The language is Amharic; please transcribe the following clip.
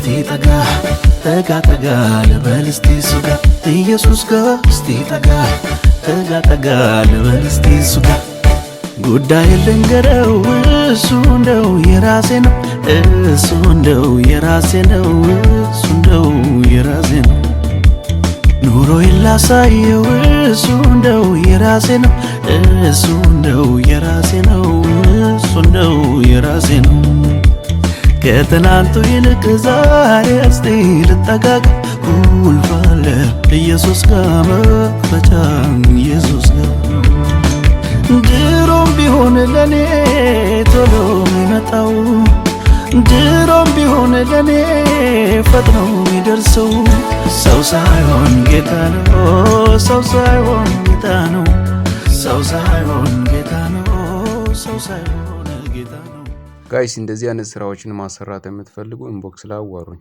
እስቲ ጠጋ ጠጋ ጠጋ ልበል እስቲ እሱ ጋር፣ ኢየሱስ ጋር እስቲ ጠጋ ጠጋ ጠጋ ልበል እስቲ እሱ ጋር። ጉዳይ ልንገረው፣ እሱ እንደው የራሴ ነው፣ እሱ እንደው የራሴ ነው፣ እሱ እንደው የራሴ ነው። ኑሮዬን ላሳየው፣ እሱ እንደው የራሴ ነው፣ እሱ እንደው የራሴ ነው፣ እሱ እንደው የራሴ ነው። ከትናንቱ ይልቅ ዛሬ እስቲ ልጠጋጋ፣ ቁልፍ አለ ኢየሱስ ጋር፣ መክፈቻ ኢየሱስ ጋር። ድሮም ቢሆን ለኔ ቶሎ የሚመጣው፣ ድሮም ቢሆን ለኔ ፈጥኖ የሚደርሰው ሰው ሳይሆን ጌታ ነው፣ ሰው ሳይሆን ጌታ ነው፣ ሰው ሳይሆን ጌታ ነው፣ ሰው ሳይሆን ጌታ ነው። Guys፣ እንደዚህ አይነት ስራዎችን ማሰራት የምትፈልጉ inbox ላይ አዋሩኝ።